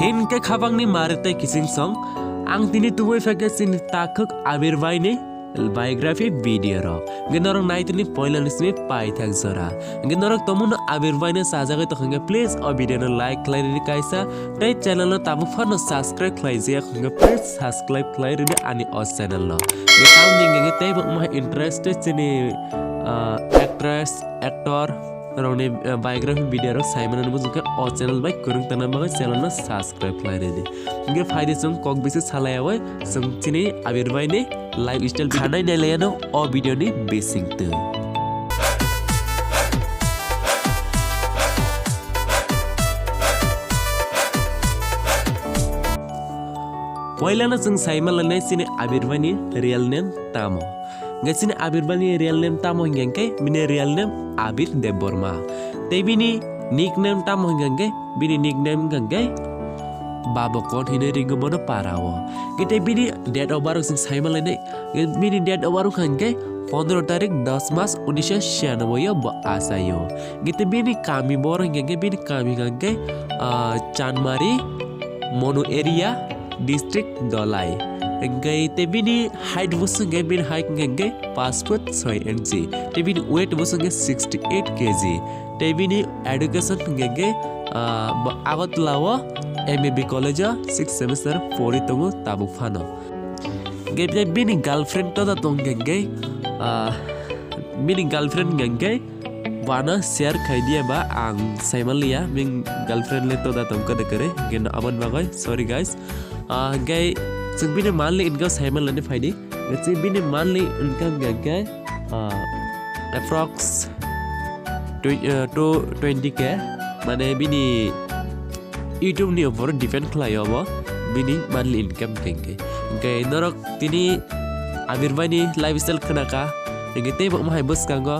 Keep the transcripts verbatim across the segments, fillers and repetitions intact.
Hingke khabangni mare tei kiching song, ang tini tubui phaikha chini takhuk Abir bai ni biography video rok. Hingke norok nai tini poila ni simi paithak jora. Hingke norok tomono Abir bai no sajagwi tongkha hingke please o video no like khlai ridi kaisa tei channel no tabuk phano subscribe khlai jaya hingke please subscribe khlai ridi ani o channel no. Hingke tamni hingke tei bo wngma interested chini, ah, actress, actor rokni, ah, biography video rok saimano nukgo hingke o channel bai kwrwng tongna bagwi channel no subscribe khlai ridi. Hingke phaidi chwng kok bisi salaiyawi chwng chini Abir bai ni lifestyle video khanai nailaiano o video ni bisingtwi. Poilano chwng saima lainai chini Abir bai ni real name tamo. Hingke chini Abir bai ni real name tamo hingke hingke bini real name Abir Debbarma. Tei bini nickname tamo hingke hingke bini nickname hingke hingke Babokon hinwi ringo bono para o. Hingke tei bini date of birth chwng saima lainai. Bini date of birth wngkha hingke pondro tarik dos mas unisho chianoboi o bo achaio. Hingke tei bini kami boro hingke hingke bini kami hingke, ah, Chanmari, Monu area, district Dhalai. Hingke tei bini height bo hingke bini height hingke hingke paanch foot soi inchi. Tei bini weight bo hingke sixty eight K G. Tei bini education hingke hingke, ah, bo Agartala o M B B college o six semester pori tongo tabuk phano. Hingke bini girlfriend toda tong hingke, ah, bini girlfriend hingke wano share khai diya ba ang saimaliya bini girlfriend le toda tong kade kare hingke no aboni bagwi sorry guys. Ah, hingke chwng bini monthly income saimanlani phaidi. Hingke bini monthly income hingke, ah, approx twe-, ah, to twenty K, mane bini YouTube ni upor depend khlaio bo bini monthly income hingke. Hingke norok tini Abir bai ni lifestyle khna kha, hingke tei bo wngma hai bwskango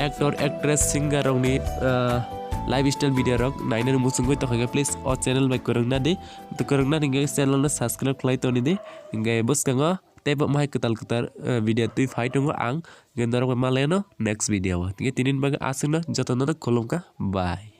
actor, actress, singer rokni, ah, lifestyle video rok nainani muchungwi tongkha hingke please o channel bai kwrwngna di. Kwrwngna hingke channel no subscribe khlai toni di. Hingke bwskango tei bo wngma hai kwtal kwtal, ah, video twi phai tongo ang. Hingke norok bai malaiano next video o. Hingke tini bagwi aswkno jotono khulumkha. Bye.